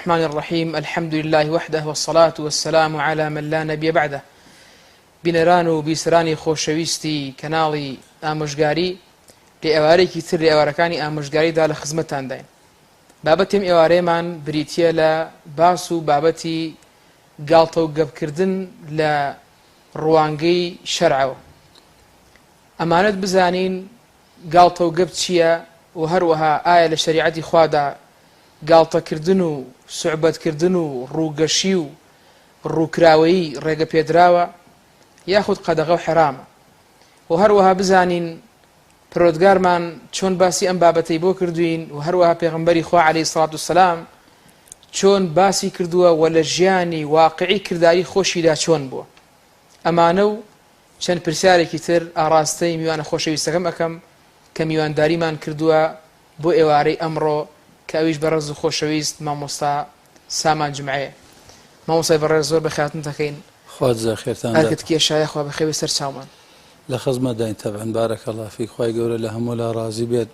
الرحمن الرحیم الحمد لله وحده والصلاة والسلام على من لا نبی بعده بینەران و بیسەرانی خۆشەویستی کەناڵی ئامۆژگاری لە ئێوارێکی تر لە ئێوارەکانی ئامۆژگاریدا لە خزمەتتانداین بابەتی ئەم ئێوارەیەمان بریتییە لە باس و بابەتی گاڵتە و گەپکردن لە ڕوانگەی شەرعەوە ئەمانەت بزانین گاڵتە و گەپ چییە و هەروەها ئایا لە شەریعەتی خوادا گاڵتەکردن و سوعبەتکردن و ڕووگەشی و ڕووکراوەیی ڕێگەپێدراوە یاخود قەدەغە و حەرامە و هەروەها بزانین پەروەردگارمان چۆن باسی ئەم بابەتەی بۆ کردوین و هەروەها پێغەمبەری خوا عەلەیهی سڵات وسەلام چۆن باسی کردووە و لە ژیانی واقعی کرداری خۆشیدا چۆن بووە ئەمانە و چەند پرسیارێکی تر ئاڕاستەی میوانە خۆشەویستەکەم ئەکەم کە میوانداریمان کردووە بۆ ئێوارەی ئەمڕۆ کە ئەویش بەڕێز و خۆشەویست مامۆستا سامان جومعەیە. مامۆستای بەڕێز زۆر بەخێرهاتنت ئەکەین. خوا جزای خێرتان ئەرکت دات. کێشایە خوا بەخێر بێی سەر چاومان. لە خزمەتداین تەبعەن بارک اللە فیک خوای گەورە لە هەموو لا ڕازی بێت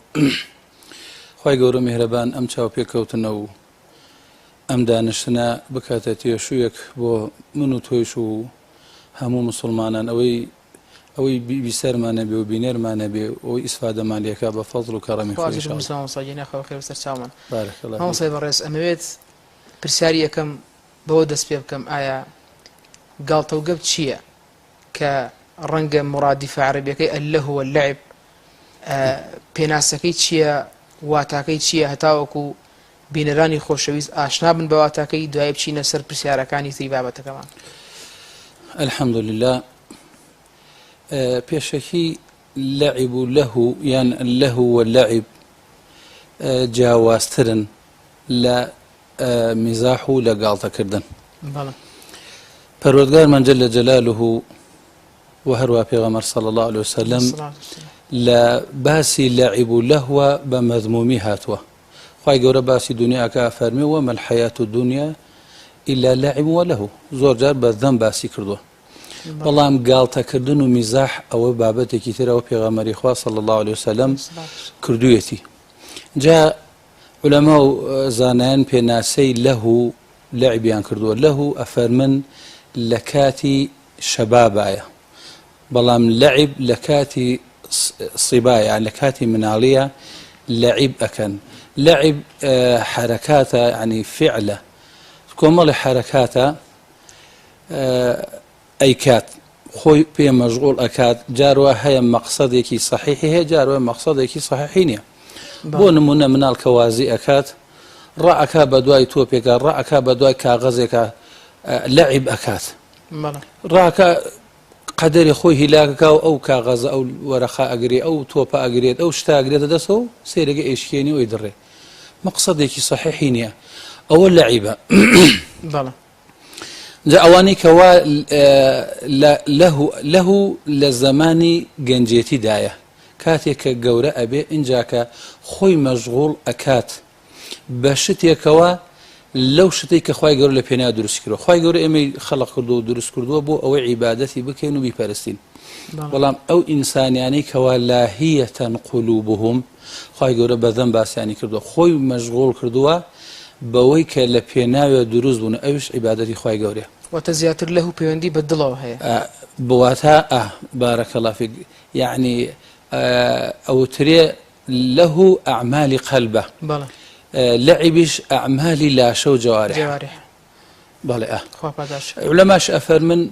خوای گەورە میهرەبان ئەم چاوپێکەوتنە و ئەم دانیشتنە بکاتە تێشوویەک بۆ من و تۆیش و هەموو موسڵمانان ئەوەی ئەوەی بیسەرمان نەبێ و بینەرمان نەبێ ئەوەی ئیسفادەمان لێکا بە فەزڵ و کەڕەمی خوا خۆی جێگەی ان شاء بووس مامۆستا گیان یاخوا بەخێر بێی سەر چاومان. بارک اللە فیک. مامۆستای بەڕێز ئەمەوێت پرسیاری یەکەم بەوە دەست پێ بکەم ئایا گاڵتەوگەپ چییە کە ڕەنگە مورادیفە عەرەبیەکەی اللهو واللعب پێناسەکەی چییە واتاکەی چییە هەتاوەکو بینەرانی خۆشەویست ئاشنا بن بە واتاکەی دوایی بچینە سەر پرسیارەکانی تری بابەتەکەمان. الحمدللە پێشەکی لەعب و لەهو یان اللهو واللعب جیاوازترن لە میزاح و لە گاڵتەکردن. بەڵێ. پەروەردگارمان جل جلاله و هەروا پێغەمبەر صلی اللە علیه وسلم لە باسی لەعب و لەهوە بە مەذمومی هاتووە. خوای گەورە باسی دونیا ئەکا ئەفەرموێ وما الحیاة الدنیا الا لعب ولهو زۆر جار بە ذەم باسی کردووە بەڵام گاڵتەکردن و میزاح ئەوە بابەتێکی ترە ئەوە پێغەمبەری خوا صلی اللە علیه وسلم کردوویەتی جا علەما و زانایان پێناسەی لەهو لەعبیان کردووە لەهو ئەفەرمن لە کاتی شەبابایە بەڵام لەعب لە کاتی صیبا یان لە کاتی مناڵیە لەعیب ئەکەن لەعب حەرەکاتە یانی فعلە کۆمەڵی حەرەکاتە ئەیکات خۆی پێ مەشغوڵ ئەکات جاروا هەیە مەقسەدێکی سەحیحی هەیە جاروا مەقسەدێکی سەحیحی نییە بۆ نمونە مناڵ کە وازی ئەکات ڕائەکا بە دوای تۆپێکە ڕائەکا بە دوای کاغەزێکە لەعیب ئەکات ڕاکە قەدەری خۆی هیلاک ئەکا و ئەو کاغەزە ئەو وەرەقە ئەگرێ ئەو تۆپە ئەگرێت ئەو شتە ئەگرێتە دەستەوە و سەیرەکە ئەیشکێنی و ئەیدڕێ مەقسەدێکی سەحیحی نییە ئەوە لەعیبە. بەڵێ. جا ئەوانەی کەوا لە لەهو لە زەمانی گەنجێتیدایە کاتێک کە گەورە ئەبێ ئینجاکە خۆی مەشغوڵ ئەکات بە شتێکەوە لەو شتەی کە خوای گەورە لە پێناو دروستی کردووە خوای گەورە ئێمەی خەڵق کردووە و دروست کردووە بۆ ئەوەی عیبادەتی بکەین و بیپەرستین بەڵام ئەو ئینسانیانەی کەوا لاهیەتەن قلوبهم خوای گەورە بەدەم باسیانی کردووە خۆی مەشغوڵ کردووە بەوەی کە لە پێناوێ دروست بوون ئەویش عیبادەتی خوای گەورەیە. واتە زیاتر لەهو پەیوەندی بە دڵەوە هەیە. واتە بارک اللە فیک یەعنی ئەوترێ لەهو ئەعمالی قەلبە بەڵێ. لەعیبیش ئەعمالی لاشە و جەوارحە. جەوارحە. بەڵێ ئا. خوا پاداشت. عولەماش ئەفەرمن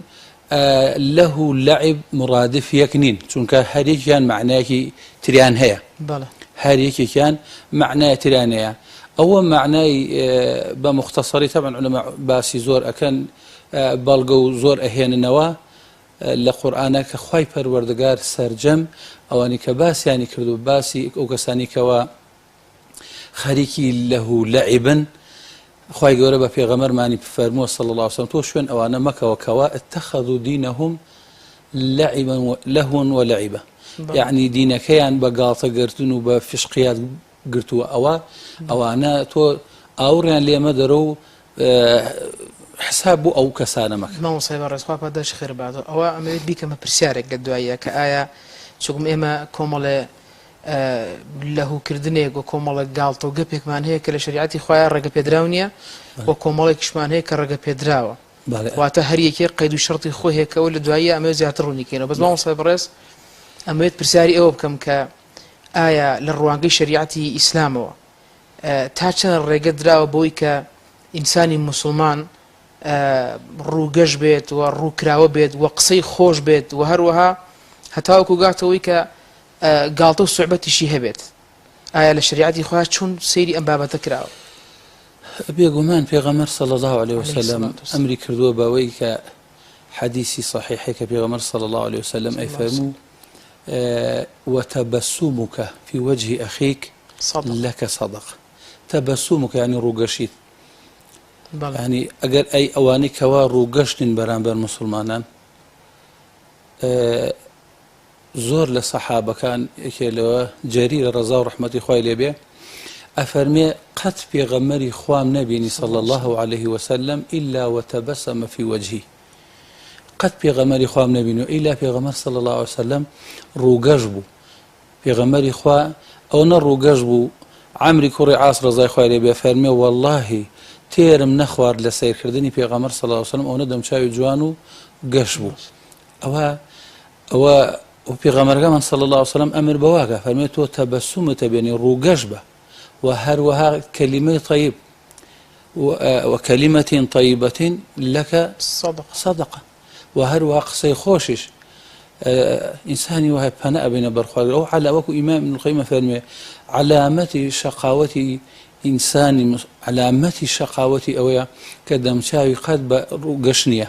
لەهو و لەعیب مورادف یەک نین چونکە هەر یەکیان مەعنایەکی تریان هەیە. بەڵێ. هەر یەکێکیان مەعنای تریان هەیە. ئەوە مەعنای بە موختەسەری تەبعەن عولەما باسی زۆر ئەکەن بەڵگە و زۆر ئەهێننەوە لە قورئانا کە خوای پەروەردگار سەرجەم ئەوانی کە باسیانی کردو باسی ئەو کەسانی کەوا خەریکی لەهو لەعبن خوای گەورە بە پێغەمەرمانی فەرمووە صلی الله علیه وسلم تۆ شوێن ئەوانە مەکەوە کەوا اتخذوا دینهم لعبا لهوا ولعبا یعنی دینەکەیان بە گاڵتە گرتن و بە فشقیات گرتووە ئەوە ئەوانە تۆ ئاوڕیان لێ مەدەرە و حساب بۆ ئەو کەسانە مەکە. مامۆستای بەڕێز خوا پاداشتی خێر باتەوە ئەوە ئەمەوێت بیکەمە پرسیارێک لە دواییە کە ئایا چونکم ئێمە کۆمەڵێ لەهوکردنێک و کۆمەڵێک گاڵتە و گەپێکمان هەیە کە لە شەریعەتی خوایە ڕێگە پێدراو نییە و کۆمەڵێکیشمان هەیە کە ڕێگە پێدراوە. واتە هەر یەکێک قەید و شەرتی خۆی هەیە کە ئەوە لە دواییە ئەمەوێت زیاتر ڕوونی کەینەوە. بەس مامۆستای بەڕێز ئەمەوێت پرسیاری ئەوە بکەم کە ئایا لە ڕوانگەی شەریعەتی ئیسلامەوە تا چەند ڕێگە دراوە بەوەی کە ئینسانی موسڵمان ڕووگەش بێت و ڕووکراوە بێت و قسەی خۆش بێت و هەروەها هەتاوەکو گاتەوەی کە گاڵتە و سوعبەتیشی هەبێت ئایا لە شەریعەتی خوا چۆن سەیری ئەم بابەتە کراوە؟ بێگومان پێغەمبەر صلی اللە علیە وسلم ئەمری کردووە بەوەی کە حەدیسی صحیحە کە پێغەمبەر صلی اللە علیە وسلم ئەیفەرموو وتبسمك في وجه أخيك لك صدقة. تبسمك یعنی ڕووگەشیت، یعنی ئەگەر ئەی ئەوانەی کەوا ڕووگەش نین بەرامبەر موسڵمانان، زۆر لە سەحابەکان یەکێ لەوە جەریرە ڕەزا و ڕەحمەتی خوای لێ بێ ئەفەرمێ قەت پێغەمبەری خوام نەبینی صلی اللە علیه وسلم الا وتبسم فی وجهی قەت پێغەمبەری خوام نەبینی ئیلا پێغەمبەر صلی اللە علیه وسلم ڕووگەش بوو پێغەمبەری خوا ئەوەنە ڕووگەش بوو عەمری کوڕی عاص ڕەزای خوای لێ بێ فەرمێ واللهی تێرم نەخوارد لە سەیرکردنی پێغەمبەر صلی اللە علیه وسلم ئەوەنە دەمچاوی جوان و گەش بوو ئەوە ئەوە پێغەمبەرەکەمان صلی اللە علیه وسلم ئەمر بەواکە فەرمێ تۆ تەبەسومتە بێنی ڕووگەش بە و هەروەها کەلیمەی طیب وکلمة طیبة لك صدقة و هەروەها قسەی خۆشیش ئینسانی وای پەنا ئەبینە بەرخوا ئەو علا وەکو ئیمام ابن القیم فەرمێ علامەتی شەقاوەتی ئینسانی علامەتی شەقاوەتی ئەوەیە کە دەمچاوی قەت بە ڕووگەش نییە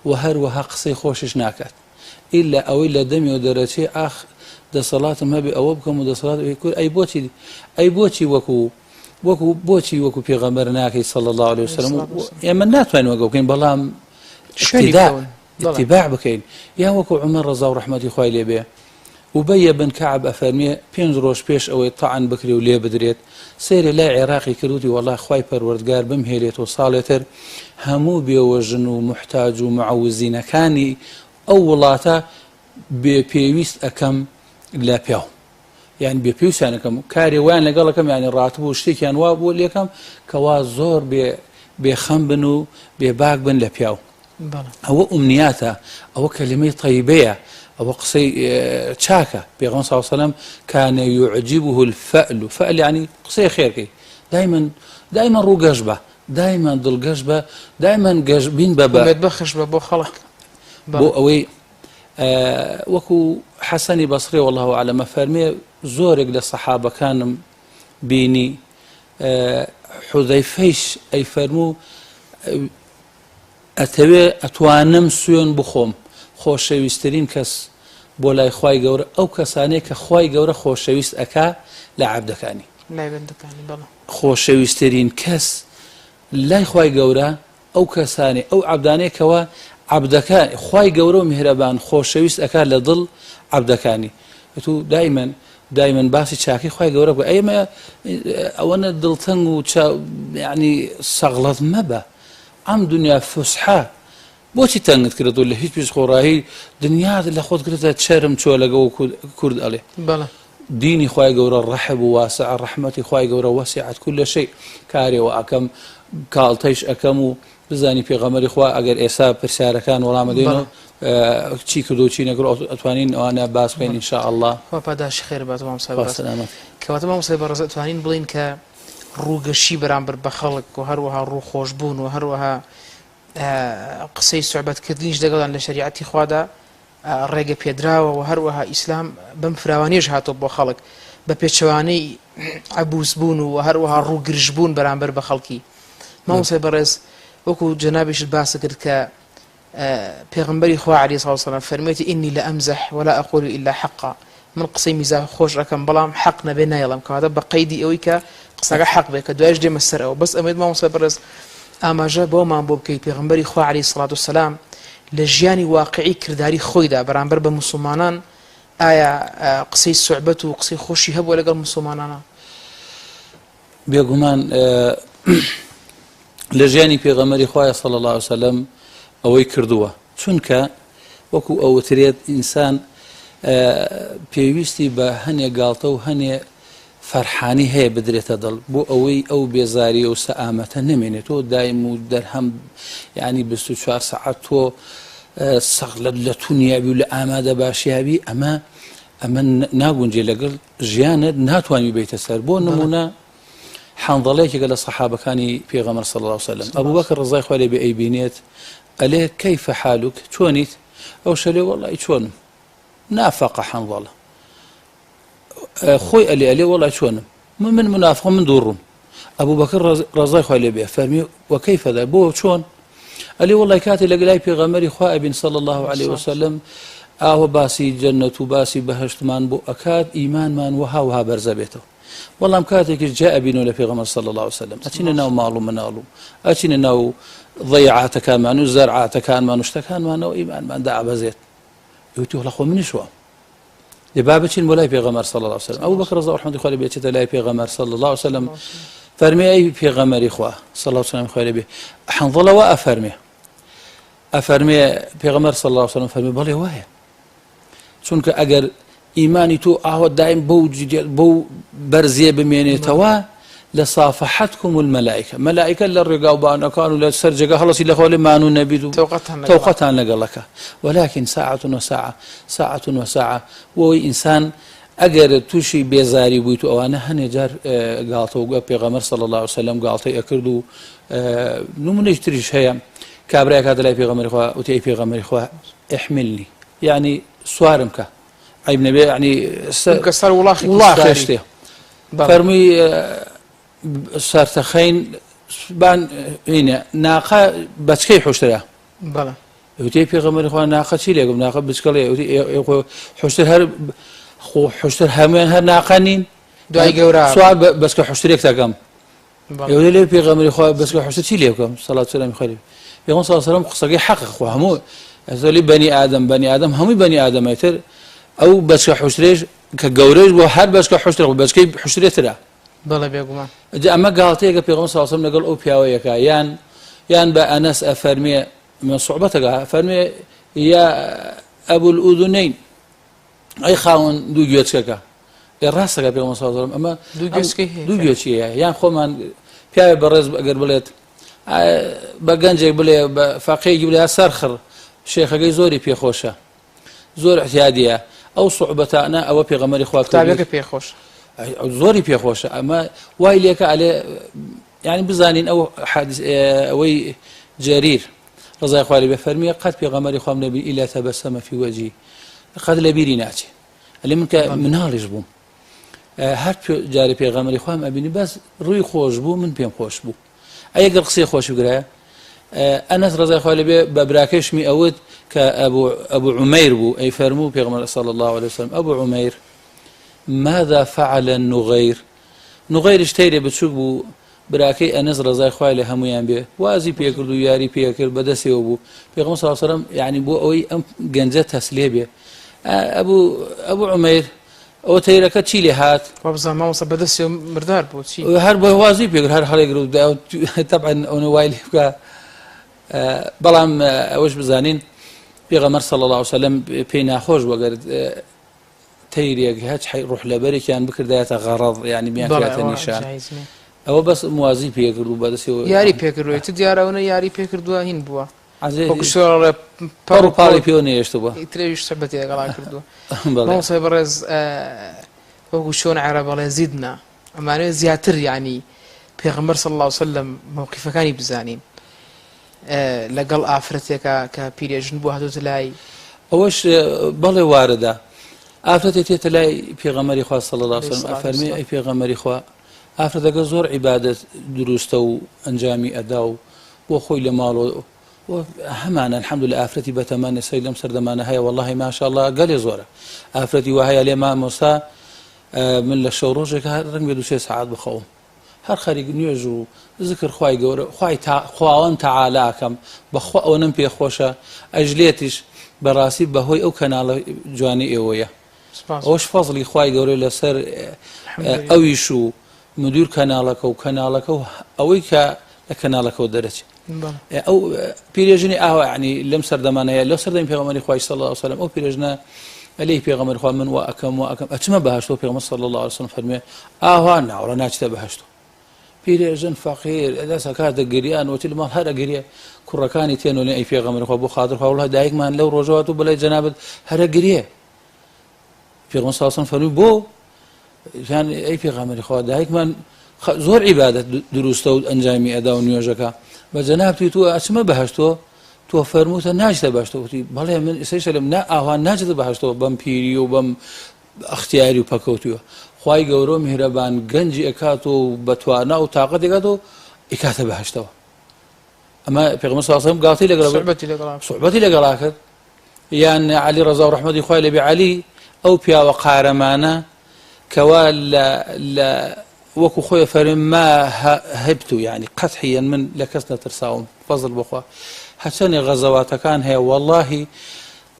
وە هەروەها قسەی خۆشیش ناکات ئیلا ئەوەی لە دەمیەوە دەرەچێ ئاخ دەسەڵاتم هەبێ ئەوە بکەم و دەسەڵات کور ئەی بۆچی ئەی بۆچی وەکو وەکو بۆچی وەکو پێغەمبەر ناکەی صلی الله علیه وسلم ئێمە ناتوانین وەگە بکەین بەڵام اتباع بکەین یان وەکو عمر ڕەزا و ڕەحمەتی خوای لێ بێ ئوبەیە بن کەعب ئەفەرموێ، پێنج ڕۆژ پێش ئەوەی تەعن بکرێ و لێ بدرێت، سەیرێ لای عێراقی کرد وتی وەڵا خوای پەروەردگار بمهێلێتەوە ساڵێ تر هەموو بێوەژن و موحتاج و معەوزینەکانی ئەو وڵاتە بێ پێویست ئەکەم لە پیاو یانی بێ پێویستیان ئەکەم کارێ وایان لەگەڵ ئەکەم یانی ڕاتب و شتێکیان وا بۆ لێکەم کەوا زۆر بێ بێ خەم بن و بێ باک بن لە پیاو. ئەوە ئومنیاتە ئەوە کەلیمەی طیبەیە ئەوە قسەی چاکە پێغەمبەر صلی الله علیه و سلم کان یعجبه الفأل فأل یعنی قسەی خێرکەی دایما دایما ڕووگەش بە دایما دڵگەش بە دایما گەشبین بە بە ئومێد بەخش بە بۆ خەڵک بۆ ئەوەی وەکو حەسەنی بەسڕی والله اعلم فەرمێ زۆرێک لە سەحابەکانم بینی حوزەیفەیش ئەی فەرموو ئەتەوێ ئەتوانم سوێن بخۆم خۆشەویسترین کەس بۆ لای خوای گەورە ئەو کەسانەیە کە خوای گەورە خۆشەویست ئەکا لە عەبدەکانی. لای بەندەکانی بەڵێ. خۆشەویسترین کەس لای خوای گەورە ئەو کەسانەی ئەو عەبدانەیە کەوا عەبدەکە خوای گەورە و میهرەبان خۆشەویست ئەکا لە دڵ عەبدەکانی ئەتوو دایمەن دایمەن باسی چاکەی خوای گەورە بکە ئێمە ئەوەنە دڵتەنگ و چا یعنی سەغڵەت مەبە ئەم دنیا فسحە بۆچی تەنگت کردو لە هیچ پیش خۆڕایی دنیات لە خۆت کردە چەرم چۆلەگە و کورد ئەڵێ بەڵێ دینی خوای گەورە ڕەحب و واسعە ڕەحمەتی خوای گەورە وەسعت کل شیء کارێ و ئەکەم کاڵتەیش ئەکەم و بزانی پێغەمبەری خوا ئەگەر ئێستا پرسیارەکان وەڵام دەینەوە چی کردو چی نەکرد ئەتوانین ئەوانە باس بکەین ان شاء اللە. خوا پاداشتی خێر بات مامۆستای خوا بەڕێز. سەلامەت. کەواتە مامۆستای بەڕێز ئەتوانین بڵێین کە ڕووگەشی بەرامبەر بە خەڵک و هەروەها ڕووخۆشبوون و هەروەها قسەی سوعبەت کردنیش لەگەڵیان لە شەریعەتی خوادا ڕێگە پێدراوە و هەروەها ئیسلام بەم فراوانیش هاتۆ بۆ خەڵک بە پێچەوانەی عەبوس بوون و هەروەها ڕووگرژ بوون بەرامبەر بە خەڵکی. مامۆستای بەڕێز وەکو جەنابیشت باست کرد کە پێغەمبەری خوا علیە سڵاو سلام فەرموویەتی ئینی لەئەمزح ولا اقول الا حقا من قسەی میزاح خۆش ئەکەم بەڵام حەق نەبێ نایڵێم کەواتە بە قەیدی ئەوەی کە قسەکە حەق بێ کە دوایش دێمە سەر ئەوە بەس ئەمەوێت مامۆستای بەڕێز ئاماژە بەوەمان بۆ بکەیت پێغەمبەری خوا علیە سڵات وسلام لە ژیانی واقعی کرداری خۆیدا بەرامبەر بە موسڵمانان ئایا قسەی سوعبەت و قسەی خۆشی هەبووە لەگەڵ موسڵمانانا؟ بێگومان لە ژیانی پێغەمبەری خوایە صلی اللە علیه وسلم ئەوەی کردووە چونکە وەکو ئەوترێت ئینسان. پێویستی بە هەنێ گاڵتە و هەنێ فەرحانی هەیە بدرێتە دڵ بۆ ئەوەی ئەو بێزاری و سەئامەتە نەمێنێت. تۆ دایم و دەرهەم یعنی 24 سەعات تۆ سەغلەت لە تونیابی و لە ئامادە باشیابی، ئەمە ئەمە ناگونجێ لەگەڵ ژیانت، ناتوانانی بیتە سەر. بۆ نمونە حەنظەڵە یەکێکە لە سەحابەکانی پێغەمبەر صلی الله علیه وسلم، ئەبوبەکر ڕەزای خوای لێ بێ ئەیبینێت ئەلێ کەیفە حالک، چۆنیت؟ ئەو شەلێ وەڵی چۆنم. نافەقە حەنظەڵە خۆی ئەلێ ئەلێ وەڵی چۆنم، من من منافقم، من دووڕوم. ئەبوبەکر ڕەزای خوای لێ بێ فەرمی وەکەیفە ذا، بۆ چۆن؟ ئەلێ وەڵی کاتێ لەگەلای پێغەمبەری خوا ئەبین صلی الله علیه وسلم ئاوە باسی جەنەت و باسی بەهەشتمان بۆ ئەکات، ئیمانمان وەها وەها بەرزە بێتەوە. بەڵام کاتێکیش جا ئەبینەوە لە پێغەمبەر صلی الله علیه وسلم ئەچینە ناو ماڵ و مناڵ و ئەچینە ناو ضەیعاتەکانمان و زەرعاتەکانمان و شتەکانمانەوە ئیمانمان دابەزێت. وتی وەڵا خۆ منیش وام. دێ با بچین بۆ لای پێغەمبەر صلی الله علیه وسلم. ئەبوبەکر ڕەزا و ڕەحمەتی خوای لێ بێ چێتە لای پێغەمبەر صلی الله علیه وسلم، فەرمی ئەی پێغەمبەری خوا صلی الله علیه وسلم خوای لێ بێ، حەنظەڵە وا ئەفەرمێ. ئەفەرمێ پێغەمبەر صلی الله علیه وسلم فەرمی بەڵێ وایە، چونکە ئەگەر ئیمانی تۆ ئاوە دایم بەو بەو بەرزیە بمێنێتەوە لە صافحتكم الملائكة، مەلائکە لە ڕێگاوبانەکان و لە سەر جێگە هەڵەسی لە خۆ لێ مانوو نەبیت و تەوقەتان لەگەڵەکە. ولكن ساعة وساعة ساعة وساعة بۆی ئینسان ئەگەر تووشی بێزاری بوویت و ئەوانە هەنێ جار گاڵتە و پێغەمبەر صلی الله علیه وسلم گاڵتەی ئەکرد و نمونەی تریش هەیە. کابرای کاتە لای پێغەمبەری خوا وتی ئەی پێغەمبەری خوا احملنی، یعنی سوارم کە، عیب نەبێ یعنی کە سەر وڵاخێکی سواری. وڵاخێ شتێ. فەرمووی سەرتەخەین بان هینە ناقە بەچکەی حوشترە. بەڵێ. وتی پێغەمبەری خوا ناقە چی لێگم؟ ناقە بچکەڵێ. وتی حوشتر هەر خۆ حوشتر هەموویان هەر ناقە نین. دوای گەورە سوار بەچکە حوشترێک تەکەم. ئێوە لێ پێغەمبەری خوا بەچکە حوشتر چی لێ بکەم؟ سەڵات سەلامی خوای لێ بێ. پێغەمبەر صلی الله علیه وسلم قسەکەی حەقە، خۆ هەموو ئەزۆلی بەنی ئادەم، بەنی ئادەم هەمووی بەنی ئادەمە. تر ئەو بەچکە حوشترێش کە گەورەش بوو هەر بەچکە حوشتر خۆ بەچکەی حوشترێترە. بەڵێ بێگومان. جا ئەمە گاڵتەیەکە پێغەمبەر صلی الله علیه وسلم لەگەڵ ئەو پیاوەیەکە، یان یان بە ئەنەس ئەفەرمێ من صعوبەتەکە فەرمێ یا ئەبو الأذنین، ئەی خاوەن دوو گوێچکەکە. ئێ ڕاستەکە پێغەمبەر صلی الله علیه وسلم ئەمە دوو گوێچکەی هەیە. دوو گوێچکی هەیە. یان خۆمان پیاوێ بەڕێز ئەگەر بڵێت بە گەنجێک بڵێ بە فەقێیەکی بڵێ سەرخڕ، شێخەکەی زۆری پێخۆشە، زۆر احتیادیە. ئەو صعوبەتانە ئەوە پێغەمبەری خوا قوتابیەکە پێخۆش زۆری پێخۆشە. ئەمە وای لێکە ئەلێ یعنی بزانین ئەو حادث ئەوەی جەریر ڕەزای خوای لێ بێ فەرمیە قەت پێغەمبەری خوام نەبی ئیلا تەبەسەمە فی وجهی، قەت لە بیری ناچێ. ئەلێ من کە مناڵیش بووم هەر جارێ پێغەمبەری خوام ئەبینی بەس ڕووی خۆش بوو من پێم خۆش بوو. ئەی ئەگەر قسەی خۆش بگرایە ئەنەس ڕەزای خوای لێ بێ بە براکەشمی ئەوت کە ئەبوو عومەیر بوو، ئەی فەرموو پێغەمبەر صلی الله علیه وسلم ئەبوو عومەیر ماذا فعل النغیر؟ نغیرش تەیرێ بچووک بوو، براکەی ئەنەس ڕەزای خوای لە هەمویان بێ وازی پێکرد و یاری پێکرد بەدەستەوە بوو. پێغەمبەر صلی الله علیه وسلم یعنی بۆ ئەوەی ئەم گەنجە تەسلێ بێ ئەبوو عومەیر ئەوە تەیرەکە چی لێ هات؟ وابزانم مامۆستا بەدەستەوە مردار بوو چی؟ هەر بۆ وازی پێکرد هەر هەڵێگر و تەبعەن ئەوە وای لێ بکە. بەڵام ئەوەش بزانین پێغەمبەر صلی الله علیه وسلم پێی ناخۆش بوو ئەگەر تەیرێک هەچ ڕوح لەبەرێکیان بکردایەتە غەڕەض، یعنی بیانکردایەتە نیشان. ئەوە بەس موازی پێکرد و بەدەستەوە یاری پێکردووە. تر دیارە ئەوە یاری پێکردووە هین بووە. وەکو پەڕ و پاڵی پێوە نەهێشتبووە. ئیترەویش سەبەتی لەگەڵا کردووە. مامۆستای بەڕێز وەکو چۆن عەرەب ئەڵێ زیدنا، ئەمانەوێ زیاتر یعنی پێغەمبەر صلی الله علیه وسلم مەوقیفەکانی بزانین لەگەڵ ئافرەتێکە کە پیرێژن بوو هاتۆتە لای. ئەوەش بەڵێ واردە. ئافرەتێک تێتە لای پێغەمبەری خوا صلی الله علیه وسلم ئەفەرمێ ئەی پێغەمبەری خوا ئافرەتەکە زۆر عیبادەت دروستە و ئەنجامی ئەدا و بۆ خۆی لە ماڵەوە هەمانە الحمدلله ئافرەتی بەتەمەن ئێستا لەم سەردەمانە هەیە واللهی ماشاءالله گەلێ زۆرە ئافرەتی وا هەیە لێ مامۆستا من لە شەو ڕۆژێک هەر ڕەنگ بێ دوو سێ سەعات بخەوم هەر خەریک نوێژ و زکر خوای گەورە خوای تا خواوەند تەعالاکەم بەخوا ئەوەنەم پێ خۆشە ئەژلێتیش بەڕاستی بەهۆی ئەو کەناڵە جوانەی ئێوەیە ئەوەش فەزڵی خوای گەورە لەسەر ئەویش و مدیر کەناڵەکە و کەناڵەکە و ئەوەی کە لە کەناڵەکەەوە دەرەچێت ئەو پیرێژنی ئاوا ینی لەم سەردەمانەیە لەو سەردەمی پێغەمبەری خوای صلی الله علیه وسلم ئەو پیرێژنە ئەلێی پێغەمبەر خوا من وا ئەکەم وا ئەکەم ئەچمە بەهەشتەوە پێغەمبەر صلی اللە علیه وسلم فەرموێ ئاوا ناوڵە ناچیتە بەهەشتەوە پیرێژن فەقیر دەست ئەکاتە گریان وتی لە ماڵ هەر ئەگریێ کوڕەکانی تێن و لێ ئەی پێغەمبەر خوا بۆ خاتر خوا وڵا دایکمان لەو ڕۆژەوە تو بەلای جەنابت هەرە گریێ پێغەمبەر صلی اللە علیه وسلم فەرمووی بۆ یان ئەی پێغەمبەری خوا دایکمان زۆر عیبادەت دروستە و ئەنجامی ئەدا و نوێژەکە بە جەنابتی تو ئەچمە بەهەشتۆ تۆ فەرمووتە ناچتە بەهەشتەوە وتی بەڵێ من ئێستا لەم نا ئاوا ناچێتە بەهەشتەوە بەم پیری و بەم ئەختیاری و پەکەوتووە خوای گەورە و میهرەبان گەنجی ئەکات و بە توانا و تاقەت ئەکات و ئیکاتە بەهەشتەوە ئەمە پێغەمبەر صلی الله علیه و سلم گاڵتەی لەگەڵ صحبەتی لەگەڵا صحبەتی لەگەڵا کرد یان عەلی ڕەزا و ڕەحمەتی خوای لێبێ عەلی ئەو پیاوە قارەمانە کەوا لە لە وەکو خۆی فەرمی ما هبت یعنی قەتحیەن من لە کەس نەترساوم فەزل بخوا هەچەنێ غەزەواتەکان هەیە واللهی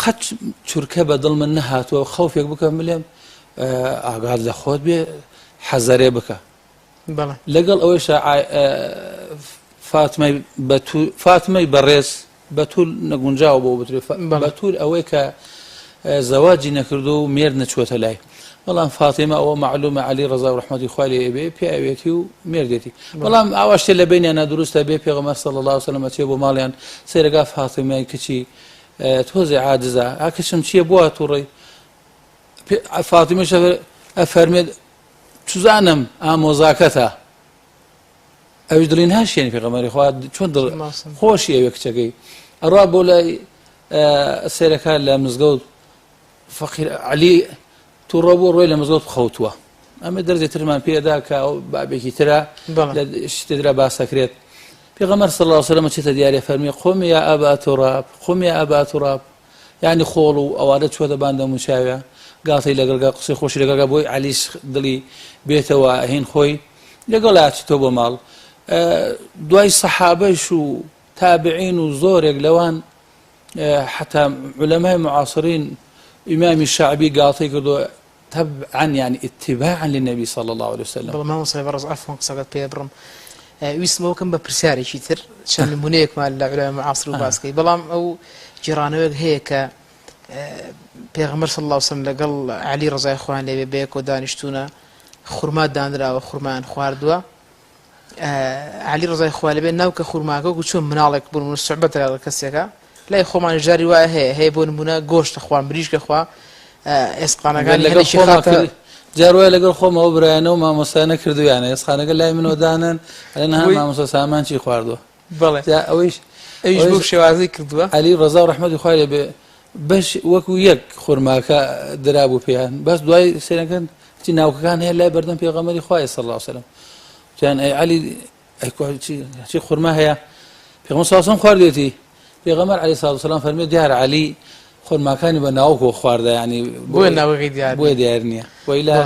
قەت چورکە بە دڵ من نەهاتووە خەوفێک بکەم بلێم ئاگات لە خۆت بێ حەزەرێ بکە لەگەڵ ئەوەیشا فاتمەی بەتول فاتمەی بەڕێز بەتول نەگونجاوە بۆ بترێ بەتول ئەوەی کە زەواجی نەکردو و مێرد نەچووەتە لای بەڵام فاتیمە ئەوە معلومە علی ڕەزا و ڕەحمەتی خوای لێ بێ پیاوێتی و مێردێتی بەڵام ئاوا شتێ لە بینیانە دروستە بێ پێغەمبەر صلی الله علیه وسلم ئەچێ بۆ ماڵیان سەیرەکا فاتیمەی کچی تۆزێ عاجزە ئا کچم چییە بۆ تووڕەی فاتیمەش ئەفەرمێت چزانم ئامۆزاکەتە ئەویش دڵی ناشێنی پێغەمبەری خوا چۆن دڵ خۆشی ئەوێ کچەکەی ئەڕوا بۆ لای سێرەکە لە مزگەوت فەقیر علی تووڕە بوو ڕۆی لە مزگەوت خەوتووە ئەمە دەرزی ترمان پێدا کە ئەو بابێکی ترە لە شتێدرا باسەکرێت پێغەمبەر صلی الله علیه وسلم چێتە دیارێ فەرمی قم یا ابا تراب قم یا ابا تراب یانی خۆڵ و ئەوانە چووەتە بان دەموچاویا گاڵتەی لەگەڵگا قسەی خۆشی لەگەڵگا بۆی عەلیش دڵی بێتەوە هین خۆی لەگەڵ ئاچتەوە بۆ ماڵ دوای سەحابەش و تابعین و زۆرێک لەوان حتا علەمای معاصرین ئیمامی شعبی گاڵتەی کردو تبعا یعنی اتباعا للنبی صلی الله علیه وسلم. بەڵێ مامۆستای بەڕێز عەفوەن قسەکەت پێ بڕم ویستم ئەوە بکەم بە پرسیارێکی تر چەند نمونەیەکمان لە عولەمای معاصر و باس کەی بەڵام ئەو گێڕانەوەیەک هەیە کە پێغەمبەر صلی الله علیه وسلم لەگەڵ عەلی ڕەزای خۆیان لێبێ بەیەکەوە دانیشتوونە خورما دانراوە خورمایان خواردووە عەلی ڕەزای خوا لێبێ ناوکە خورماکە وەکو چۆن مناڵێک بۆ نمونە سوعبەت لەگەڵ کەسێکە لای خۆمانیش جاری وایە هەیە هەیە بۆ نمونە گۆشت خوا مریشکە خوا ئێسقانەکانی لەگەڵ خۆما کرد جار وایە لەگەڵ خۆمەوە برایانە و مامۆستایانە کردویانە ئێسقانەکە لای منەوە دانن ئەڵێن ها مامۆستا سامان چی خواردووە بەڵێ جا ئەوەیش ئەویش بەو شێوازەی کردووە عەلی ڕەزا و ڕەحمەتی خوای لێ بێ بەش وەکو یەک خورماکە درابوو پێیان بەس دوای سێرەکەن چی ناوکەکان هەیە لای بەردەم پێغەمبەری خوایە صلی الله علیه وسلم وتیان ئەی عەلی ئەی چی خورما هەیە پێغەمبەر صلی الله علیه وسلم خواردێتی پێغەمبەر علیه الصلاة والسلام فەرمی دیارە عەلی خورماکانی بە ناوکەوە خواردە ینی بۆیە ناوەکەی دیار بۆیە دیار نییە وەیلا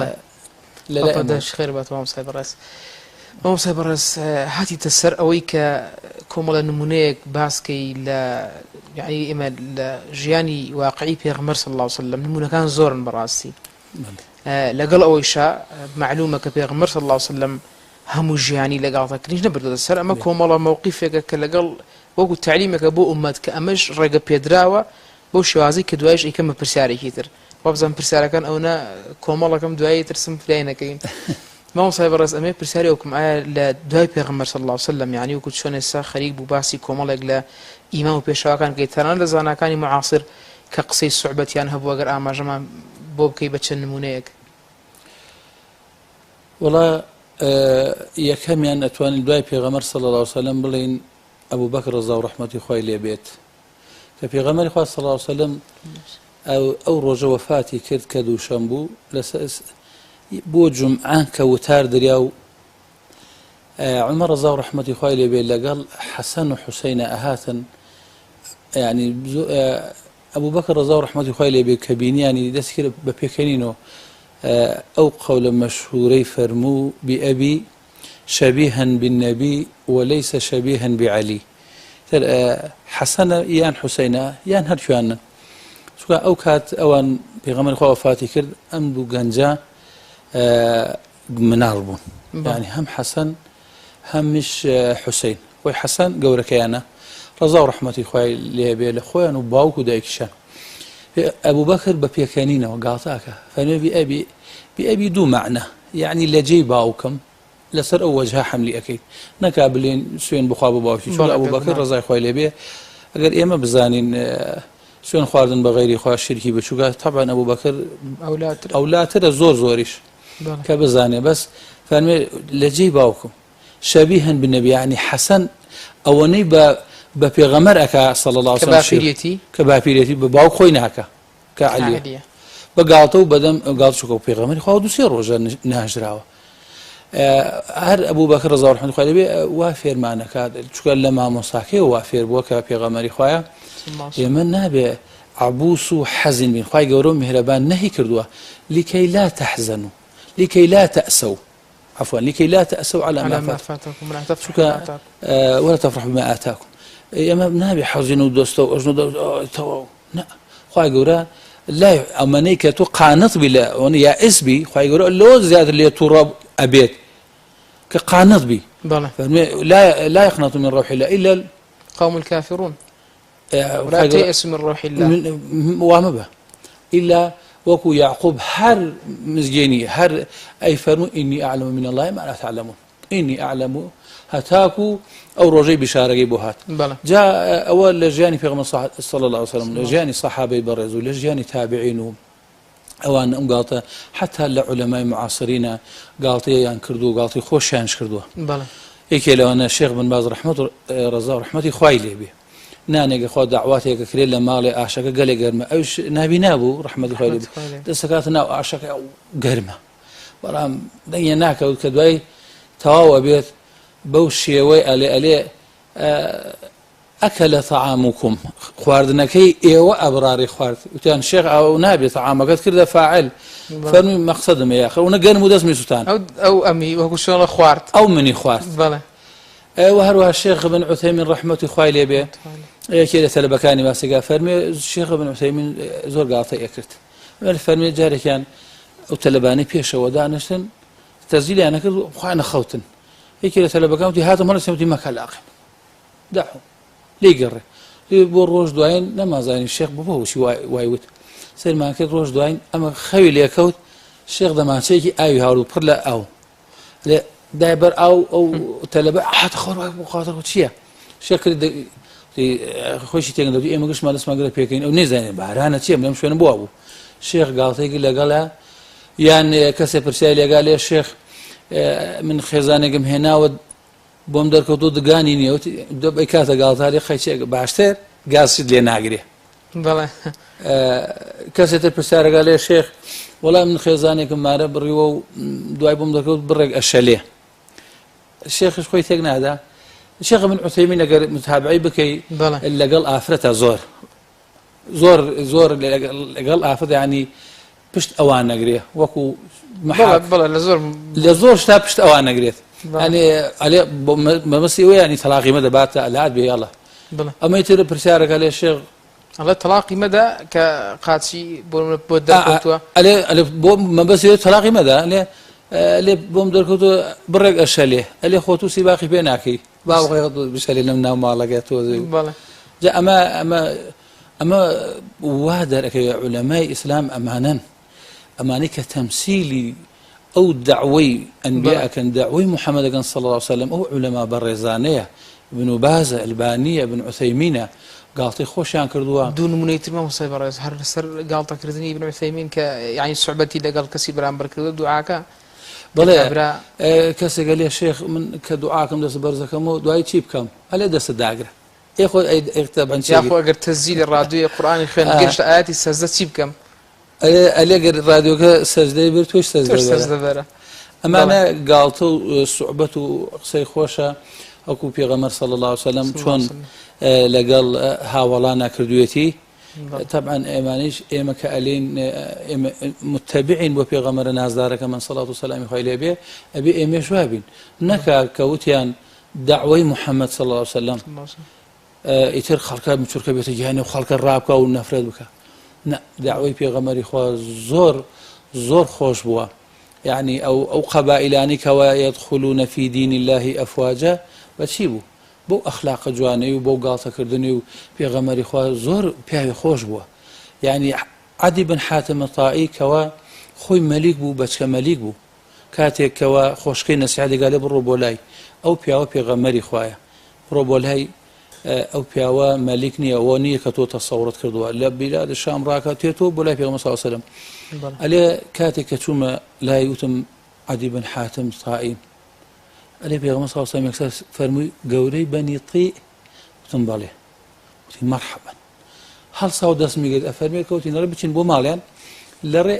لەلای خێر بات مامۆستای بەڕێز مامۆستای بەڕێز هاتیتە سەر ئەوەی کە کۆمەڵە نمونەیەک باسکەی لە یعنی ئێمە لە ژیانی واقعی پێغەمبەر صلی الله علیه وسلم نمونەکان زۆرن بەڕاستی لەگەڵ ئەوەیشا مەعلومە کە پێغەمبەر صلی اللە علیه وسلم هەموو ژیانی لە گاڵتەکردنیش نەبردۆتە سەر ئەمە کۆمەڵە مەوقیفێکە کە لەگەڵ وەکو تەعلیمێکە بۆ ئوممەت کە ئەمەش ڕێگە پێدراوە بەو شێوازەی کە دوایش ئەیکەمە پرسیارێکی تر وابزانم پرسیارەکان ئەونە کۆمەڵەکەم دوایی ترسم فریای نەکەین مامۆستای بەڕێز ئەمێ پرسیاری وەکم ئایا لە دوای پێغەمبەر صلی الله علیه وسلم یعنی وەکو چۆن ئێستا خەریک بوو باسی کۆمەڵێک لە ئیمام و پێشەواکان بکەیت تەنانەت لە زاناکانی معاصر کە قسەی سوعبەتیان هەبوو ئەگەر ئاماژەمان بۆ بکەی بە چەند نموونەیەک. وەڵا یەکەمیان ئەتوانین دوای پێغەمبەر صلی اللە علیە وسلم بڵێین ئەبوبەکر ڕەزا و ڕەحمەتی خوای لێ بێت کە پێغەمبەری خوا صلی اللە علیە وسلم ئەو ڕۆژە وەفاتی کرد کە دووشەم بوو لەسەر بۆ جومعە کە وتار دریا و عومەر ڕەزا و ڕەحمەتی خوای لێ بێ لەگەڵ حەسەن و حوسەینە ئەهاتن یعنی ئەبوبەکر ڕەزا و ڕەحمەتی خوای لێ بێ کە بینیانی دەستی کرد بە پێکەنین و ئەو قەولە مەشهورەی فەرموو بئەبی شبیها بالنبی وليس شبیها بعلی تر حەسەنە یان حوسەینە یان هەرکوێیانن چونکە ئەو کات ئەوان پێغەمبەری خوا وەفاتی کرد ئەم دوو گەنجە مناڵ بوون یعنی هەم حەسەن هەمیش حوسین خۆی حەسەن گەورەکەیانە ڕەزا و ڕەحمەتی خوای لێبێ لە خۆیان و باوک و دایکیشان. ئەبوبەکر بە پێکەنینەوە گاڵتە ئەکا فەرمووی بئەبی بئەبی دوو مەعنا یەعنی لە جێی باوکم لەسەر ئەو وەجهە حەملی ئەکەیت نەکا بلێن سوێن بخوا بۆ باوکی چونکە بەڵێ ئەبوبەکر بێگومان. ڕەزای خوای لێ بێ ئەگەر ئێمە بزانین سوێن خواردن بە غەیری خوا شیرکی بچووکە تەبعەن ئەبوبەکر ئەولاترە. ئەولاترە زۆر زۆریش بەڵێ. کە بزانێ بەس فەرمووی لە جێی باوکم شبیها بالنبی یەعنی حەسەن ئەوەنەی بە بە پێغەمبەر ئەکا صلی اللە کە علیە وسلم شیر باپیریەتی. کە باپیرێتی بە باوک خۆی ناکا کە عەلیە عەلیە. بە گاڵتە و بەدەم گاڵتە چونکە پێغەمبەری خوا دوو سێ ڕۆژە ناژراوە هەر ئەبوو بەکر ڕەزا و ڕەحمەتی خوای لێ بێ وا فێرمانەکات چونکە لە مامۆستاکەی وا فێر بووە کە پێغەمبەری خوایە ئێمە نابێ عبوس و حەزین بین خوای گەورە و میهرەبان نەهی کردووە لكي لا تحزنوا لكي لا تأسوا عفوا لكي لا تأسوا على ما فاتكم ولا تفرحوا چونکە ولا تفرحوا بما آتاكم ئێمە نابێ حەزین و دەستە و ئەژنۆ تەواو نا خوای گەورە لا ئەمەنەی کە تۆ قانت بی لە ئەوەنە یائس بی خوای گەورە لەوە زیاتر لێ تووڕە ئەبێت کە قانت بی بەڵێ فەرموێ لا لا يقنط من روح الله إلا القوم الكافرون ولا تيأس من روح الله وا مەبە ئیلا وەکو یعقوب هەر مزگێنی هەر ئەی فەرموو إني أعلم من الله ما لا تعلمون إني أعلم هەتاکو ئەو ڕۆژەی بیشارەکەی بۆ هات جا ئەوە لە ژیانی پێغەمبەر صلی الله علیه وسلم لە ژیانی سەحابەی بەڕێز و لە ژیانی تابعین و ئەوان ئەم گاڵتە حتا لە عولەمای معاصرینە گاڵتەیان کردو و گاڵتەی خۆشیانش کردووە. یەکێ لەوانە شێخ بن باز ڕەحمەت و ڕەزا و ڕەحمەتی خوای لێ بێ نانێک خوا داواتێک کرێت لە ماڵێ ئاشەکە گەلێ گەرمە ئەوش نابینا بوو ڕەحمەتی خوای لێ بێ دەستەکاتە ناو ئاشەکە ئەو گەرمە بەڵام دەنگێ ناکەوت کە دوای تەواو ئەبێت بەو شێوەی ئەلێ ئەلێ اکل طعامکم خواردنەکەی ئێوە ئەبراری خوارد وتیان شێخ ئەو نابێت تەعامەکەت کردە فاعل فەرمی مەقسەدم یاخە ئەونە گەرم و دەستمی سوتان ئەو ئەو ئەمی وەکو شۆڵە خوارد ئەو منی خوارد بەڵێ ئەوە هەروەها شێخ بن عوثەیمین ڕەحمەتی خوای لێ بێ یەکێ لە تەلەبەکانی باسێکا فەرمی شێخ بن عوثەیمین زۆر گاڵتەی ئەکرد فەرمی جارێکیان ئەو تەلەبانەی پێشەوە دانیشتن تەزیلیان نەکرد خۆیان خەوتن یەکێ لە تەلەبەکان وتی هاتم هەڵسم وتی مەکە لاقم دەعو لێی گەڕێ لێ بۆ ڕۆژ دوایین نەمازانی شێخ بۆ بۆچی وای وت سەیرمان کرد ڕۆژ دوایین ئەمە خەوی لێکەوت شێخ دەمانچەیەکی ئاوی هاورد پڕ لە ئاو لێ دای بەر ئاو ئەو تەلەبە هاتە خۆر وای بۆ خاتر چییە شێخ کرد خۆشی تێگەن دەوتی ئێمە گشتمان دەستمان گرە پێکەین ئەو نەیزانێ بارانە چییە لەم شوێنە بووە بوو شێخ گاڵتەیەکی لەگەڵە یان کەسێ پرسیاری لێگا لێ شێخ من خێزانێکم هێناوە بۆم دەرکەوتووە دگانی نییە وتی دەبەی کاتە گاڵتاری قەیچێک باشتر گازشت لێ ناگرێ بەڵێ کەسێ تر پرسیارەکە لێ شێخ وەڵام من خێزانێکم مارە بڕیوە و دوای بۆم دەکەوت بڕێک ئەشەلێ شێخش خۆی تێک نادا شێخ من عوثەیمین ئەگەر متابعی بکەی لەگەڵ ئافرەتە زۆر زۆر زۆر لەگەڵ ئافرەت ینی پشت ئەوان نەگرێ وەکو بەڵێ لە زۆر لە زۆر شتا پشت ئەوان نەگرێت ئەنێ ئەلێ مەبەستی ئەوە ینی تەلاقی مەدە باتە ئەلات بێ یاڵە ئەمەی تر پرسیارەکە لێ شێخ ئەڵێ تەلاقی مەدە کە قاچی بۆ بۆ دەرکەوتووە ئەلێ ئەلێ بۆ مەبەستی ئەوە تەلاقی مەدە ئەلێ ئەلێ بۆم دەرکەوتووە بڕێک ئەشەلێ ئەلێ خۆ تو سیباقی پێ ناکەی با بشەلێ لەم ناو ماڵەکە تۆ جا ئەمە ئەمە ئەمە وا دەرەکەوێ عولەمای ئیسلام ئەمانەن ئەمانەی کە تەمسیلی ئەو دەعوەی ئەنبیا ئەکەن دەعوەی محەممەد ئەکەن صلی الله علیه وسلم ئەو عولەما بەڕێزانەیە ابن بازە ئەلبانیە ابن عثەیمینە گاڵتەی خۆشیان کردووە. دوو نمونەی تر مامۆستای بەڕێز هەر لەسەر گاڵتەکردنی ابن عثەیمین کە یانی سوعبەتی لەگەڵ کەسی بەرامبەر کردووە دوعاکە بەڵێ کەسێکە لێ شێخ من کە دوعاکەم دەست بەرزەکەمەوە دوای چی بکەم ئەلێ دەستت داگرە ئێ خۆ ئەی ئەی تەبعەن چی یاخۆ ئەگەر تەزیلی ڕادیۆی قورئانی خوێند گەشتە ئایەتی سەجدە چی بکەم؟ ئەلێ ئەلێ گەر ڕادیۆکە سەجدەی برد تۆش سەجدە تۆش بەرە سەجدە بەرە. ئەمانە گاڵتە و سوعبەت و قسەی خۆشە وەکو پێغەمبەر صلی الله علیه وسلم چۆن لەگەڵ هاوەڵانا کردوێتی طبعا ئێمانیش ئێمە کە ئەلین ئێمە متبعین بۆ پێغەمبەرە نازدارەکەمان سەڵات و سەلامی خوای لێ بێ ئەبێ ئێمەش وابین نەکا کە وتیان دەعوەی محمد صلی اللە علیە وسلم ئیتر خەڵکە مچورکە بێتە گیانی و خەڵکە ڕابکا و نەفرەت بکە نە دەعوەی پێغەمبەری خوا زۆر زۆر خۆش بووە یعنی ئەو ئەو قەبائیلانی کەوا یدخلون فی دین الله ئەفواجا بەچی بوو بەو ئەخلاقە جوانەی و بەو گاڵتەکردنی و پێغەمبەری خوا زۆر پیاوی خۆش بووە. یعنی عەدی بن حاتم تائی کەوا خۆی مەلیک بوو بەچکە مەلیک بوو کاتێک کەوا خۆشکەی نەسیحەتی گالێ بڕۆ بۆ لای ئەو پیاوە پێغەمبەری خوایە بڕۆ بۆ لای ئەو پیاوە مەلیک نییە ئەوە نییە کە تۆ تەسەوڕت کردووە لە بیلاد شام ڕاکە تێتۆ بۆ لای پێغەمبەر صلی الله علیه وسلم ئەلێ کاتێک کە چوومە لای وتم عەدی بن حاتم تائی ئەلێ پێغەمبەر صلی الله علیه وسلم یەکسەر فەرمووی گەورەی بەنی طی وتم بەڵێ وتی مەرحەبەن هەڵسا و دەستمی گرت ئەفەرمێ کەوتینە ڕێ بچین بۆ ماڵیان لە ڕێ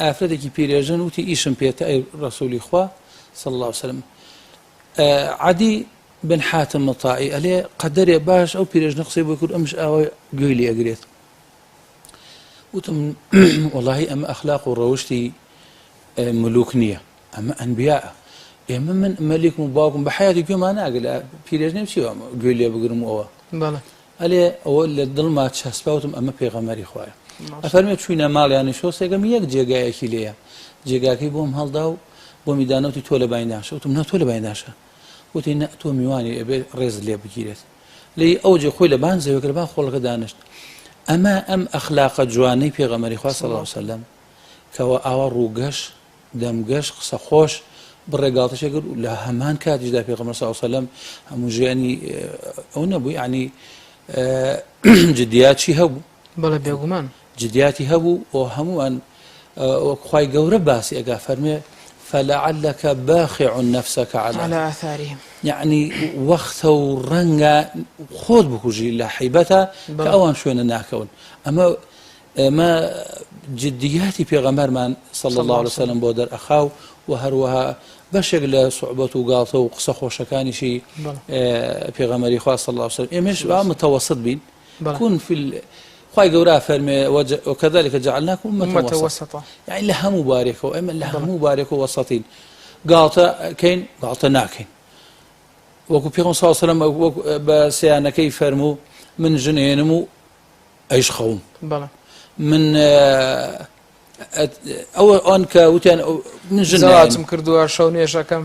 ئافرەتێکی پیرێژن وتی ئیشم پێتە ئەی ڕەسوولی خوا صلی الله علیه وسلم عەدی بن حاتم مطاعی ئەلێ قەدەرێ باش ئەو پیرێژنە قسەی بۆ کرد ئەمش ئاوا گوێی لێ ئەگرێت وتم وەڵاهی ئەمە ئەخلاق و ڕەوشتی ملوک نییە ئەمە ئەنبیاء ئێمە من مەلیکم و باوکم بە حیاتی گوێمان ناگە لە پیرێژنێم چی گوێ لێ بگرم و ئەوە ئەلێ ئەوە لە دڵما چەسپا وتم ئەمە پێغەمبەری خوایە ئەفەرمێ چوینە ماڵیانی شۆسێکم یەک جێگایەکی لێیە جێگاکەی بۆم هەڵدا و بۆمی دانەوتی تۆ لە باین داشە وتم نا تۆ لە باین داشە وتی نە تۆ میوانی ئەبێ ڕێز لێ بگیرێت لی ئەو جێ خۆی لە بان زەوێکە لە بان خۆڵەکە دانشت ئەمە ئەم ئەخلاقە جوانەی پێغەمبەری خوا صلی الله علیه وسلم کەوا ئاوا ڕووگەش دەمگەش قسە خۆش بڕێ گاڵتەشی کرد و لە هەمان کاتیشدا پێغەمبەر صلی الله علیه وسلم هەموو ژیانی ئەو نەبوو یعنی جدیاتی هەبوو بەڵێ بێگومان جدیاتی هەبوو و هەمووان وەک خوای گەورە باسی ئەگا فەرمێ فلعلك باخع نفسك على على آثارهم یعنی وەختە و ڕەنگە خۆت بکوژی لە حیبەتە کە ئەوان شوێنە ناکەون ئەمە ئێمە جدیاتی پێغەمبەرمان صلی اللە علیە وسلم بۆ دەرئەخا و وە هەروەها بەشێک لە سوعبەت و گاڵتە و قسە خۆشەکانیشی پێغەمبەری خوا صلی اللە علیە وسلم ئێمەش با متوسط بین كن في خوای گەورە فەرمێ وكذلك جعلناكم أمة وسطا یعنی لە هەموو بارێکەوە ئێمە لە هەموو بارێکەوە وەسەتین گاڵتە کەین گاڵتە ناکەین وەکو پێغەمبەر صلی اللە علیه وسلم بە سیانەکەی فەرموو من ژن هێنم و ئەیش خەوم بەڵێ من ئەوە ئەوان کە وتیان من ژن زەواجم کردووە شەو نوێژەکەم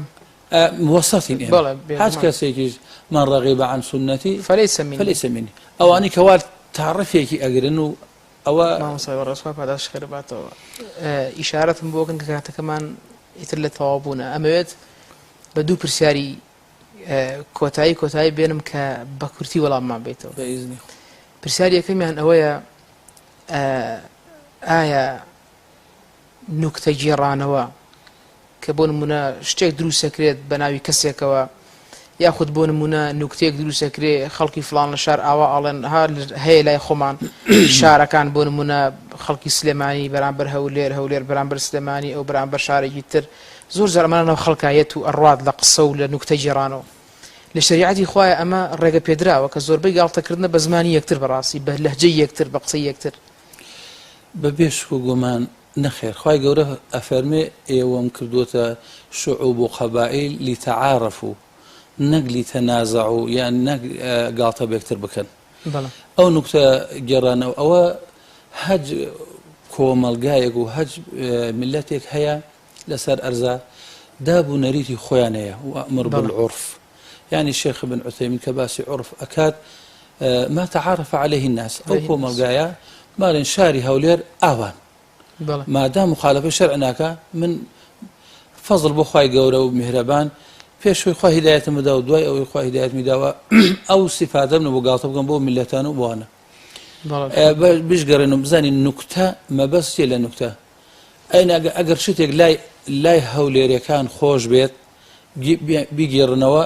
وەسەتین بەڵێ هەچ کەسێکیش من رغب عن سنتي فليس مني فليس مني ئەوانی کەوا تاڕفێکی ئەگرن و ئەوە مامۆستای بەڕێز خوا پاداشت خێر باتەوە ئیشارەتم بۆ کەن کە کاتەکەمان ئیتر لە تەواو بوونە ئەمەوێت بە دوو پرسیاری کۆتایی کۆتایی بێنم کە بە کورتی وەڵاممان بیتەوە پرسیاری یەکەمیان ئەوەیە ئایا نوکتە گێڕانەوە کە بۆ نمونە شتێک دروستەکرێت بە ناوی کەسێکەوە یاخود بۆ نمونە نوکتێک دروستەکرێ خەڵکی فلان لە شار ئاوا ئاڵێن ها هەیە لای خۆمان شارەکان بۆ نمونە خەڵکی سلێمانی بەرامبەر هەولێر هەولێر بەرامبەر سلێمانی ئەو بەرامبەر شارێکی تر زۆر جار ئەمانە ناو خەڵکا یەت و ئەڕوات لە قسە و لە نوکتە گێڕانەوە. لە شەریعەتی خوایە ئەمە ڕێگە پێدراوە کە زۆربەی گاڵتە کردنە بە زمانی یەکتر بەڕاستی بە لەهجەی یەکتر بە قسەی یەکتر. بە بێ شک و گومان نەخێر خوای گەورە ئەفەرمێ ئێوەم کردووەتە شعوب و قەبائیل لتعارفوا نەک لتنازعوا یان نەک گاڵتە بەیەکتر بکەن. ئەو نوکتە گێڕانەوە ئەوە هەج کۆمەڵگایەک و هەج میللەتێک هەیە لەسەر ئەرزا داب و نەریتی خۆیان هەیە وامر بالعرف یعنی شێخ بن عثەیمین کە باسی عرف ئەکات ما تعارف عليه الناس ئەو کۆمەڵگایە ماڵێن شاری هەولێر ئاوان مادام مخالفە شەرع ناکا من فەزڵ بۆ خوای گەورە و میهرەبان پێش خۆی خوا هیدایەتم بدا و دوای ئەوەی خوا هیدایەتمی داوە ئەو سیفاتەم نەبوو گاڵتە بکەم بۆ میللەتان و بۆانە بشگەڕێن و بزانین نوکتە مەبەست چیە لە نوکتە ئەین ئەگەر شتێک لای لای هەولێرەکان خۆش بێت بیگێڕنەوە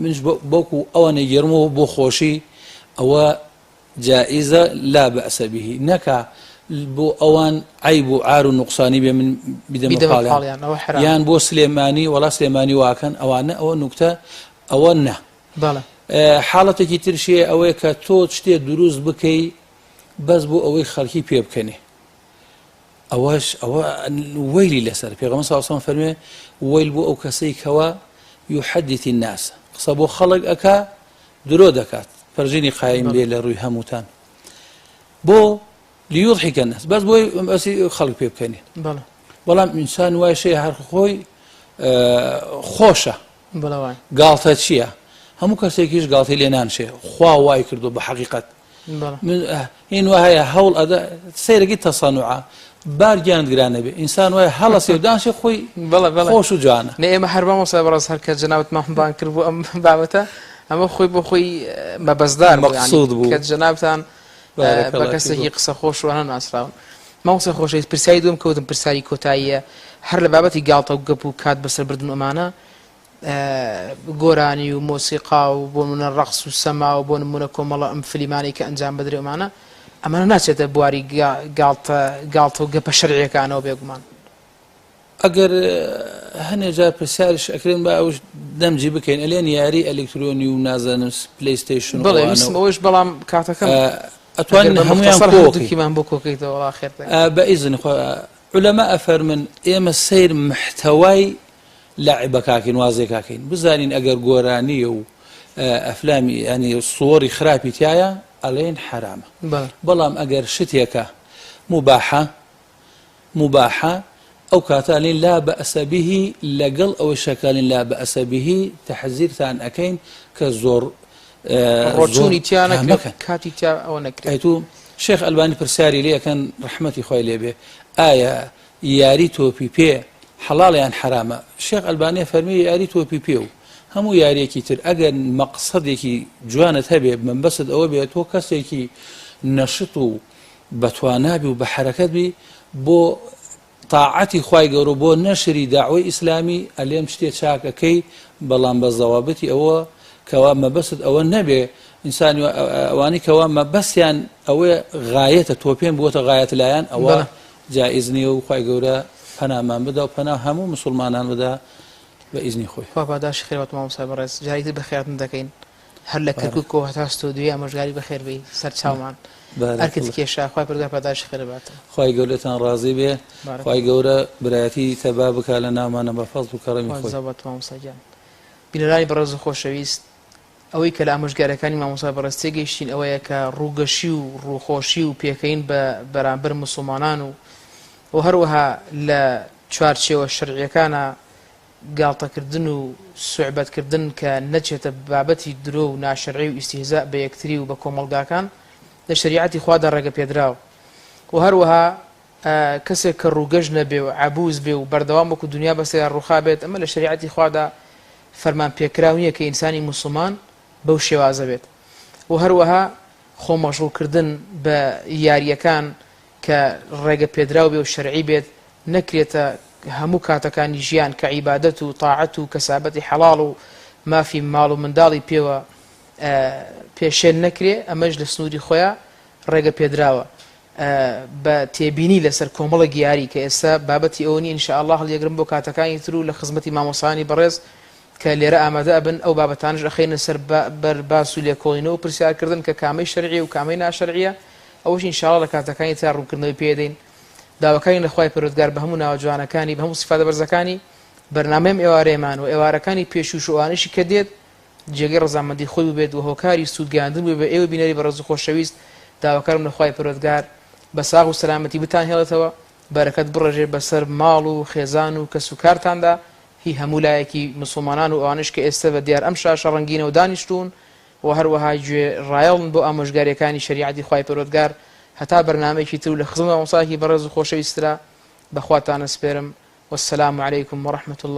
منش بۆکو ئەوانەی گێڕمەوە بۆ خۆشی ئەوە جائزە لا بەئس به نەکا بۆ ئەوان عەیب و عار و نوقسانی بێ من بیدەمە بیدەمە پاڵیان پاڵیان ئەوە حەرامە. یان بۆ سلێمانی وەڵا سلێمانی واکەن ئەوانە ئەوە نوکتە ئەوە نا بەڵێ. حاڵەتێکی ترش هەیە ئەوەیە کە تۆ شتێ دروست بکەی بەس بۆ ئەوەی خەڵکی پێ بکەنێ ئەوەش ئەوە وەیلی لەسەر پێغەمبەر صلی الله علیه و سلم فەرمێ وەیل بۆ ئەو کەسەی کەوا یحدث الناس قسە بۆ خەڵک ئەکا درۆ دەکات پەرژینی قایم بێ لە ڕووی هەمووتان بۆ لیوضحک الناس بەس بۆی بەسی خەڵک پێ بکەنێ بەڵام ئینسان وایشەیە هەر خۆی خۆشە گاڵتە چییە هەموو کەسێکیش گاڵتەی لێ نانشێ خوا وای کردو بە حەقیقەت. هین وا هەیە هەوڵ ئەدا سەیرەکی تەسەنوعە بار گیانت گران نەبێ ئینسان وایە هەڵەسێ و دانشێ خۆی بەڵێ بەڵێ خۆش و جوانە. نە ئێمە هەر مامۆستای بەڕێز هەر کە جەنابتمان بانگ کرد بۆ ئەم بابەتە ئەمە خۆی بۆ خۆی مەبەستدار بوو یانی مەقسود بوو. کە جەنابتان بارک بە الله کەسێکی فیکم. قسە خۆش و ئەنە ناسراون. مامۆستای خۆشەویست پرسیاری دووەم کە وتم پرسیاری کۆتاییە هەر لە بابەتی گاڵتە و گەپ و کات بەسەربردن و ئەمانە گۆرانی و مۆسیقا و بۆ نمونە ڕەقس و سەما و بۆ نمونە کۆمەڵە ئەم فلیمانەی کە ئەنجام بدرێ ئەمانە ئەمانە ناچێتە بواری گاڵتە گاڵتە و گەپە شەرعیەکانەوە بێگومان. ئەگەر هەنێ جار پرسیارش ئەکرێن با ئەوش دەمجی بکەین ئەلێن یاری ئەلکترۆنی و نازانم پلەیستەیشن و بەڵێ ئەوانە ویستم و ئەوەش بەڵام کاتەکەم ئەگەر ئەتوانین بە هەمویان مختصر کۆکەین. هەردووکیمان بۆ کۆکەیتەوە وەڵا خێر دەکەین. بە ئیزنی خوا عولەما ئەفەرمن ئێمە سەیر محتەوای لەعبەکاکەین وازێکاکەین بزانین ئەگەر گۆرانیە و ئەفلامی ینی سوەری خراپی تایە ئەڵێن حەرامە بەڵام ئەگەر شتێکە مباحە مباحە ئەو کاتە ئەلێن لا بەئس به لەگەڵ ئەوەی شەکالین لا بەئس به تەحزیرتان ئەکەین کە زۆر ڕۆچوونی تیا نەکرێت کاتی تیا ئەوە نەکرێت. ئەیتو شێخ ئەلبانی پرسیاری لێ ئەکەن ڕەحمەتی خوای لێ بێ ئایا یاری تۆپی پێ حەڵاڵە یان حەرامە؟ شێخ ئەلبانی فەرمی یاری تۆپی پێ و هەموو یاریەکی تر ئەگەر مەقسەدێکی جوانت هەبێ مەبەست ئەوە بێت تۆ کەسێکی نەشت و بەتوانا بی و بە حەرەکەت بی بۆ تاعەتی خوای گەورە بۆ نەشری دەعوەی ئیسلامی ئەلێم شتێ چاک ئەکەی بەڵام بە زەوابتی ئەوە کەوا مەبەست ئەوە نەبێ ئینسانی ئەوانەی کەوا مەبەستیان ئەوەیە غایەتە تۆپێن بووەتە غایەت لایان ئەوە جائز نییە و خوای گەورە پەنامان بدا و پەنا هەموو مسوڵمانان بدا بە ئیزنی خۆی. خوا پاداشتی خێر بات مامۆستای بەڕێز جارێکی تر بەخێرهاتن دەکەین هەر لە کەرکوکەوە هەتا ستۆدیۆی ئامۆژگاری بەخێر بێی سەر چاومان ئەرکت کێشا خوای پەروەردگار پاداشتی خێرت باتەوە. خوای گەورە لێتان ڕازی بێ خوای گەورە برایەتی تەبا بکا لە ناومانە بە فەزڵ و کەڕەمی خۆی. خوا جزا بات مامۆستا گیان. بینەرانی بەڕێز و خۆشەویست ئەوەی کە لە ئامۆژگاریەکانی مامۆستای بەڕێز تێگەیشتین ئەوەیە کە ڕووگەشی و ڕووخۆشی و پێکەین بە بەرامبەر موسڵمانان و و هەروەها لە چوارچێوە شەرعیەکانا گاڵتەکردن و سوعبەتکردن کە نەچێتە بابەتی درۆ و ناشەرعی و ئیستیهزاء بە یەکتری و بە کۆمەڵگاکان لە شەریعەتی خوادا ڕێگەپێدراوە و هەروەها کەسێک کە ڕووگەش نەبێ و عەبوس بێ و بەردەوام وەکو دونیا بەسەریا ڕووخا بێت ئەمە لە شەریعەتی خوادا فەرمان پێکراو نییە کە ئینسانی موسڵمان بەو شێوازە بێت و هەروەها خۆ مەشغوڵ کردن بە یارییەکان کە ڕێگە پێدراو بێ و شەرعی بێت نەکرێتە هەموو کاتەکانی ژیان کە عیبادەت و تاعەت و کەسابەتی حەڵاڵ و مافی ماڵ و منداڵی پێوە پێشێل نەکرێ ئەمەش لە سنووری خۆیا ڕێگە پێدراوە بە تێبینی لەسەر کۆمەڵێک یاری کە ئێستا بابەتی ئەوە نیە ان شاء اللە هەڵیەگرم بۆ کاتەکانی تر و لە خزمەتی مامۆستایانی بەڕێز کە لێرە ئامادە ئەبن ئەو بابەتانەش ئەخەینە سەر بەر باس و لێکۆڵینەوە و پرسیارکردن کە کامەی شەرعیە و کامەی ناشەرعیە ئەوەش ان شاء اللە لە کاتەکانی ترا ڕوونکردنەوەی پێ دەین داواکارین لە خوای پەروەردگار بە هەموو ناوە جوانەکانی بە هەموو سیفاتە بەرزەکانی بەرنامەی ئەم ئێوارەیەمان و ئێوارەکانی پێشووش و ئەوانەشی کە دێت جێگەی ڕەزامەندی خۆی بووبێت و هۆکاری سوود گەیاندن بووبێت بە ئێوەی بینەری بەڕێز و خۆشەویست، داواکارم لە خوای پەروەردگار بە ساغ و سەلامەتی بتانهێڵێتەوە، بەرەکەت بڕێژێ بەسەر ماڵ و خێزان و کەس و کارتاندا، هی هەموو لایەکی موسڵمانان و ئەوانەش کە ئێستە بە دیار ئەم شاشە ڕەنگینەوە دانیشتوون و هەروەها گوێ ڕایەڵن بۆ ئامۆژگاریەکانی شەریعەتی خوای پەروەردگار، هەتا بەرنامەیەکی تر و لە خزمەت مامۆستایەکی بەڕێز و خۆشەویسترا بە خواتان ئەسپێرم، والسلام علیکم ورحمە اللە.